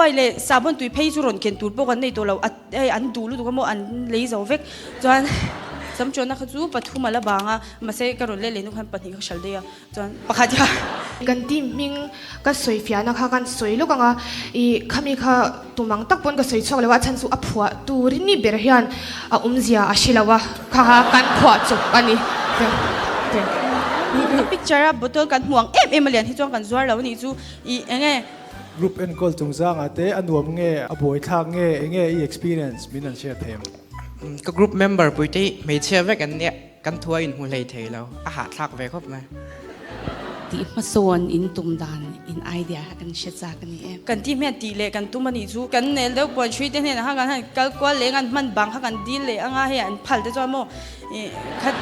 Lifebuoy leh sahbawn tui phei chu rawn ken tur pawh kan nei tawh lo, a hei an duh lutuk a maw an lei zo vek. Chuan samṭuanna kha chu pathum a la bang a, mahse ka rawn let leh hnu khan pahnih kha hral daih a. Chuan pakhat hian. Kan team hming ka sawi fiahna kha kan sawi lawk ang a, ih khami kha tumang tak pawn ka sawi chhuak lo a, a chhan chu a phuah turin ni ber hian a awmzia a hre lo a, kha kha kan phuah chawp a ni. A picture a bottle kan hmu ang em em a lian hi chuan kan zuar lo a nih chu ih eng nge. Group enkawl chungchangah te a nuam nge a buaithlak nge eng nge i experience min an share thei em? Ka group member puite hi hmeichhia vek an nia. Kan thua inhmu hlei thei lo, a hahthlak ve khawp mai. Tih hmasawn in tum dan in idea kha kan hre chak a ni e. Kan tih hmian tih leh kan tum a nih chu. Kan nel deuh puan hrui te hnenah khan kan han kal kual leh ang, an hman bang kha kan dil leh ang a, hei an phal te chuan maw ih khat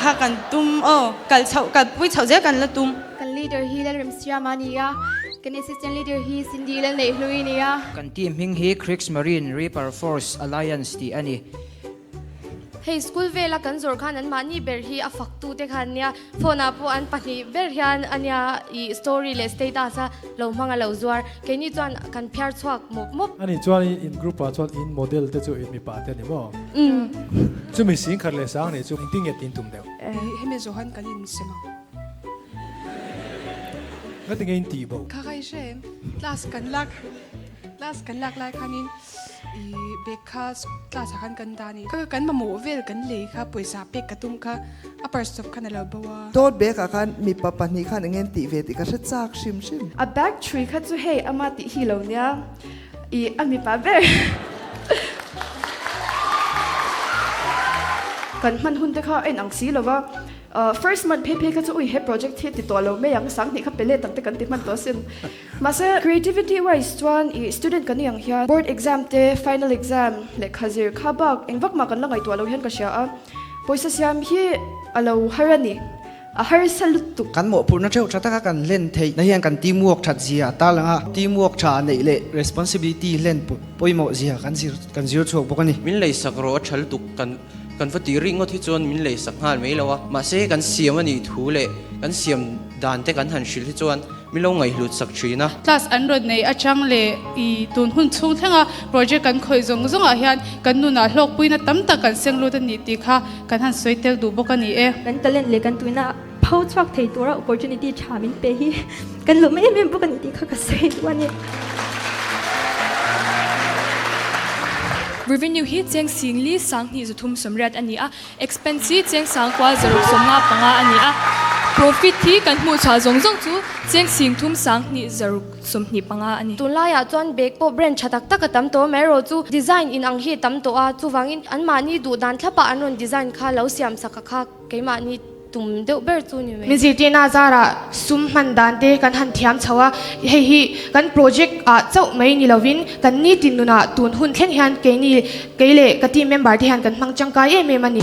kha kan tum aw, kal chhoh kal pui chhoh zel kan la tum. Kan leader hi Lalremsiama a ni a, kan assistant leader hi Cindy Lalneihhlui a ni a. Kan team hming hi Kriegsmarine Reaper Force Alliance tih a ni. Hei school vela kan zawrh khan an mahni ber hi a fak tu te khan nia phone ah pawh an pahnih ber hian a nia ih story leh status a lo hmang a lo zuar keini chuan kan phiar chhuak mawp mawp. Ani chuan in group ah chuan in model te chu in mipa te a ni maw? Chumi singkhat leh sang nih chu engtin nge tin tum deuh? Hemi zawh han kan insem ang. Ngati nge in tih bo? Kha kha i hre em? Class kan lak class kan lak lai khanin I bag kha class ah khan kan dah a ni. Kha kan mamawh vel kan lei kha pawisa pek ka tum kha a purse chawp khan a lo bo a. Tote bag ah khan mipa pahnih khan eng nge tih ve tih ka hre chak hrim hrim. A bag thui kha chu hei ama tih hi lo nia i a mipa ber. Kan hman hun te kha a inang si lo va. First month phei phei kha chu ui he project hi ti tawh lo mai ang sang hnih kha pe let ang te kan ti hman tawh asin. Mahse creativity wise chuan ih student kan ni ang hian board exam te final exam lehkha zir kha bak eng vak mah kan la ngaihtuah lo hian ka hria a, pawisa siam hi a lo har a ni, a harsa lutuk. Kan mawhphurhna theuh tha taka kan hlen theih na hian kan teamwork that zia a tarlang a, teamwork tha neih leh responsibility hlen pawimawh zia kan zir kan zir chhuak bawk a ni. Min leisak rawh a tha lutuk kan kan va tih rih ngawt hi chuan min leisak nghal mai lo a, mahse kan siam a nih thu leh kan siam dan te kan han hrilh hi chuan Min lo ngaihhlut sak thin a. Class an rawn nei atang leh i tun hun chhung thlenga project kan khawih zawng zawngah hian kan nunah hlawkpuina tam tak kan seng lut a ni tih kha kan han sawi tel duh bawk a ni e. Kan talent leh kan tuina pho chhuak thei tura opportunity tha min pe hi kan lawm em em bawk a ni tih kha ka sawi duh a ni. Revenue hi cheng singli sanghnih zathum sawmriat a ni a. Expense hi cheng sangkua zaruk 55 a ni a, profit hi kan hmuh chhuah zawng zawng chu cheng singthum sanghnih zaruk 25 a ni. Tunlaiah chuan bag pawh brand tha tak tak a tam tawh mai erawh chu design in ang hi a tam tawh a, chuvangin anmahni duh dan thlapah an rawn design kha lo siam sak a kha keimahni tum deuh ber chu ni mai. Min zirtirna zarah sum hman dan te kan han thiam chho a, hei hi kan project ah chauh mai ni lovin kan nitin nunah tun hun thleng hian keini kei leh ka team member te hian kan hmang tangkai em em a ni.